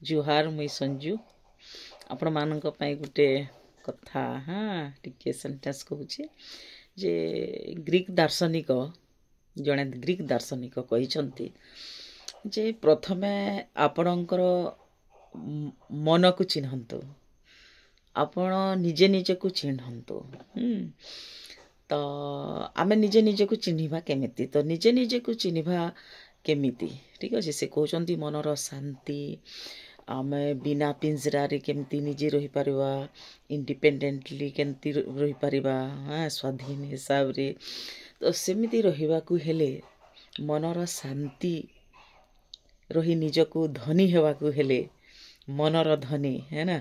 ଜୁହାର, ମୁଇଁ ସଞ୍ଜୁ। ଆପଣମାନଙ୍କ ପାଇଁ ଗୋଟେ କଥା, ହଁ, ଟିକେ ସେଣ୍ଟେନ୍ସ କହୁଛି ଯେ ଗ୍ରୀକ୍ ଦାର୍ଶନିକ, ଜଣେ ଗ୍ରୀକ୍ ଦାର୍ଶନିକ କହିଛନ୍ତି ଯେ ପ୍ରଥମେ ଆପଣଙ୍କର ମନକୁ ଚିହ୍ନନ୍ତୁ, ଆପଣ ନିଜେ ନିଜକୁ ଚିହ୍ନନ୍ତୁ। ତ ଆମେ ନିଜେ ନିଜକୁ ଚିହ୍ନିବା କେମିତି? ତ ନିଜେ ନିଜକୁ ଚିହ୍ନିବା କେମିତି? ଠିକ୍ ଅଛି, ସେ କହୁଛନ୍ତି ମନର ଶାନ୍ତି, ଆମେ ବିନା ପିଞ୍ଜରାରେ କେମିତି ନିଜେ ରହିପାରିବା, ଇଣ୍ଡିପେଣ୍ଡେଣ୍ଟଲି କେମିତି ରହିପାରିବା, ହଁ, ସ୍ୱାଧୀନ ହିସାବରେ। ତ ସେମିତି ରହିବାକୁ ହେଲେ, ମନର ଶାନ୍ତି ରହି ନିଜକୁ ଧନୀ ହେବାକୁ ହେଲେ, ମନର ଧନୀ ହେ ନା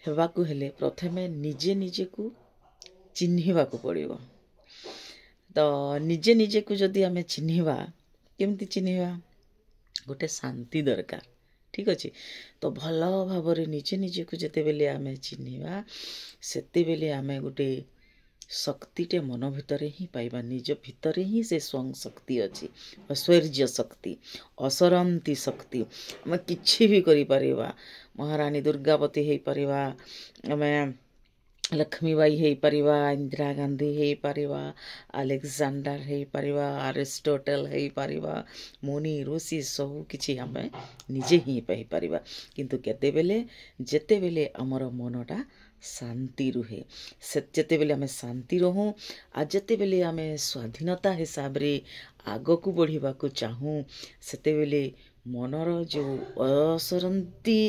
ହେବାକୁ ହେଲେ ପ୍ରଥମେ ନିଜେ ନିଜକୁ ଚିହ୍ନିବାକୁ ପଡ଼ିବ। ତ ନିଜେ ନିଜକୁ ଯଦି ଆମେ ଚିହ୍ନିବା, କେମିତି ଚିହ୍ନିବା? ଗୋଟେ ଶାନ୍ତି ଦରକାର, ଠିକ୍ ଅଛି। ତ ଭଲ ଭାବରେ ନିଜେ ନିଜକୁ ଯେତେବେଳେ ଆମେ ଚିହ୍ନିବା, ସେତେବେଳେ ଆମେ ଗୋଟେ ଶକ୍ତିଟେ ମନ ଭିତରେ ହିଁ ପାଇବା। ନିଜ ଭିତରେ ହିଁ ସେ ସ୍ୱୟଂ ଶକ୍ତି ଅଛି, ଐଶ୍ୱର୍ଯ୍ୟ ଶକ୍ତି, ଅସରନ୍ତି ଶକ୍ତି। ଆମେ କିଛି ବି କରିପାରିବା। ମହାରାଣୀ ଦୁର୍ଗାବତୀ ହେଇପାରିବା, ଆମେ ଲକ୍ଷ୍ମୀବାଇ ହେଇପାରିବା, ଇନ୍ଦିରା ଗାନ୍ଧୀ ହେଇପାରିବା, ଆଲେକ୍ଜାଣ୍ଡାର ହେଇପାରିବା, ଆରିଷ୍ଟୋଟଲ ହେଇପାରିବା, ମୁନି ଋଷି, ସବୁ କିଛି ଆମେ ନିଜେ ହିଁ ପାଇପାରିବା। କିନ୍ତୁ କେତେବେଳେ? ଯେତେବେଳେ ଆମର ମନଟା ଶାନ୍ତି ରୁହେ, ସେ ଯେତେବେଳେ ଆମେ ଶାନ୍ତି ରହୁଁ ଆଉ ଯେତେବେଳେ ଆମେ ସ୍ୱାଧୀନତା ହିସାବରେ ଆଗକୁ ବଢ଼ିବାକୁ ଚାହୁଁ, ସେତେବେଳେ ମନର ଯେଉଁ ଅସରନ୍ତି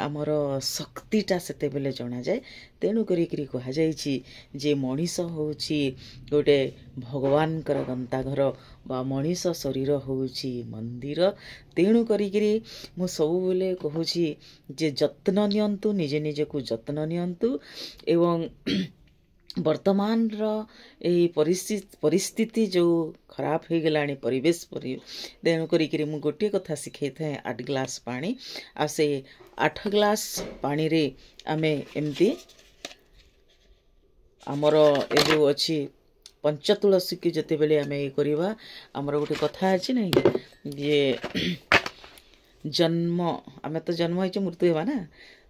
ଆମର ଶକ୍ତିଟା ସେତେବେଳେ ଜଣାଯାଏ। ତେଣୁ କରିକିରି କୁହାଯାଇଛି ଯେ ମଣିଷ ହେଉଛି ଗୋଟେ ଭଗବାନଙ୍କର ଗନ୍ତାଘର ବା ମଣିଷ ଶରୀର ହେଉଛି ମନ୍ଦିର। ତେଣୁ କରିକିରି ମୁଁ ସବୁବେଳେ କହୁଛି ଯେ ଯତ୍ନ ନିଅନ୍ତୁ, ନିଜେ ନିଜକୁ ଯତ୍ନ ନିଅନ୍ତୁ। ଏବଂ ବର୍ତ୍ତମାନର ଏଇ ପରିସ୍ଥିତି ଯେଉଁ ଖରାପ ହେଇଗଲାଣି ପରିବେଶ ପରି, ତେଣୁ କରିକିରି ମୁଁ ଗୋଟିଏ କଥା ଶିଖେଇଥାଏ, 8 ଗ୍ଲାସ୍ ପାଣି। ଆଉ ସେ 8 ଗ୍ଲାସ୍ ପାଣିରେ ଆମେ ଏମିତି ଆମର ଏ ଯେଉଁ ଅଛି ପଞ୍ଚତୁଳସୀକୁ ଯେତେବେଳେ ଆମେ ଇଏ କରିବା, ଆମର ଗୋଟେ କଥା ଅଛି ନାଇଁ ଯେ ଜନ୍ମ, ଆମେ ତ ଜନ୍ମ ହେଇଛୁ, ମୃତ୍ୟୁ ହେବା ନା।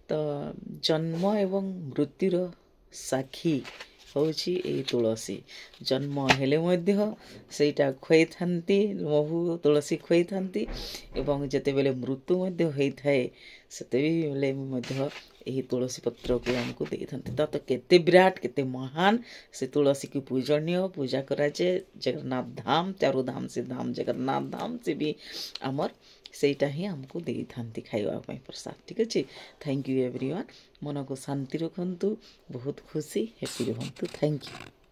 ତ ଜନ୍ମ ଏବଂ ମୃତ୍ୟୁର ସାକ୍ଷୀ ହେଉଛି ଏଇ ତୁଳସୀ। ଜନ୍ମ ହେଲେ ମଧ୍ୟ ସେଇଟା ଖୁଆଇଥାନ୍ତି, ମହୁ ତୁଳସୀ ଖୁଆଇଥାନ୍ତି, ଏବଂ ଯେତେବେଳେ ମୃତ୍ୟୁ ମଧ୍ୟ ହୋଇଥାଏ, ସେତେବେଳେ ମଧ୍ୟ ଏହି ତୁଳସୀ ପତ୍ରକୁ ଆମକୁ ଦେଇଥାନ୍ତି। ତ କେତେ ବିରାଟ, କେତେ ମହାନ ସେ ତୁଳସୀକୁ ପୂଜନୀୟ ପୂଜା କରାଯାଏ। ଜଗନ୍ନାଥ ଧାମ, ଚାରୁଧାମ ସେ ଧାମ ଜଗନ୍ନାଥ ଧାମ, ସେ ବି ଆମର ସେଇଟା ହିଁ ଆମକୁ ଦେଇଥାନ୍ତି ଖାଇବା ପାଇଁ ପ୍ରସାଦ। ଠିକ୍ ଅଛି, thank you everyone. ମନକୁ ଶାନ୍ତି ରଖନ୍ତୁ, ବହୁତ ଖୁସି ହ୍ୟାପି ରୁହନ୍ତୁ। Thank you.